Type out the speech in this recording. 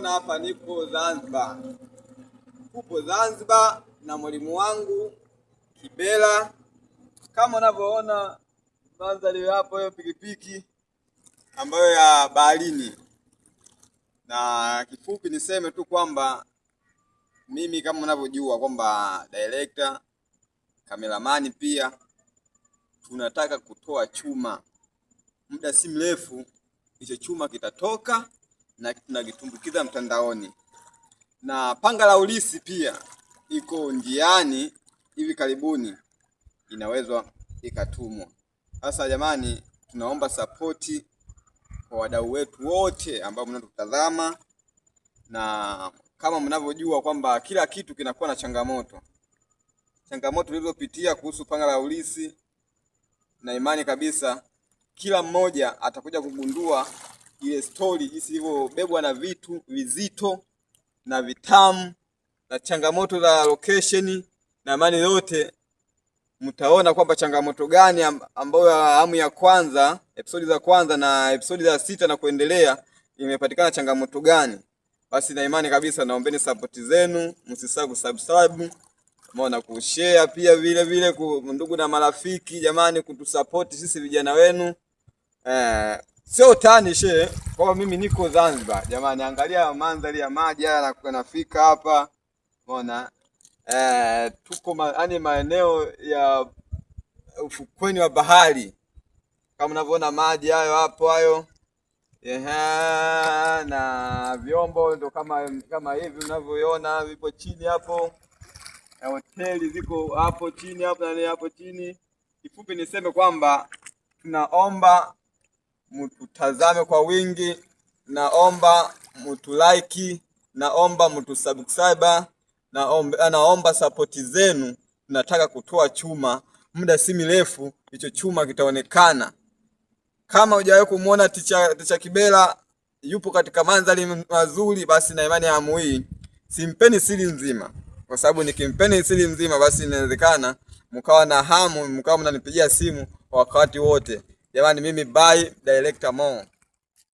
unavyoona hapa niko Zanzibar. Tupo Zanzibar na mwalimu wangu Kibela. Kama unavyoona mandhari hapo, hiyo pikipiki ambayo ya baharini. Na kifupi niseme tu kwamba mimi kama unavyojua kwamba director, kameramani pia tunataka kutoa chuma. Muda si mrefu hicho chuma kitatoka na tunakitumbukiza mtandaoni, na panga la ulisi pia iko njiani, hivi karibuni inawezwa ikatumwa. Sasa jamani, tunaomba sapoti kwa wadau wetu wote ambao mnatutazama, na kama mnavyojua kwamba kila kitu kinakuwa na changamoto. Changamoto tulizopitia kuhusu panga la ulisi, na imani kabisa kila mmoja atakuja kugundua ile stori jinsi ilivyobebwa na vitu vizito na vitamu na changamoto za location na imani yote mtaona kwamba changamoto gani ambayo awamu ya kwanza, episodi za kwanza na episodi za sita na kuendelea imepatikana changamoto gani. Basi na imani kabisa, naombeni support zenu, msisahau kusubscribe umeona, kushare pia vile vile ndugu na marafiki, jamani, kutusupport sisi vijana wenu. Sio utani she kwamba mimi niko Zanzibar jamani, angalia mandhari ya maji haya yanafika hapa, umeona. Tuko yaani maeneo ya ufukweni wa bahari kama unavyoona maji hayo hapo hayo. Ehe, na vyombo ndo kama hivi unavyoiona vipo chini hapo, na hoteli ziko hapo chini hapo na hapo chini. Kifupi niseme kwamba tunaomba mtutazame kwa wingi, naomba mtulike, naomba mtusubscribe, naomba sapoti zenu. Tunataka kutoa chuma, muda si mrefu hicho chuma kitaonekana. Kama hujawahi kumuona Ticha Kibela yupo katika mandhari mazuri, basi na imani ya amu hii simpeni siri nzima, kwa sababu nikimpeni siri nzima, basi inawezekana mkawa na hamu, mkawa mnanipigia simu wakati wote. Jamani, mimi bye, Director Mo.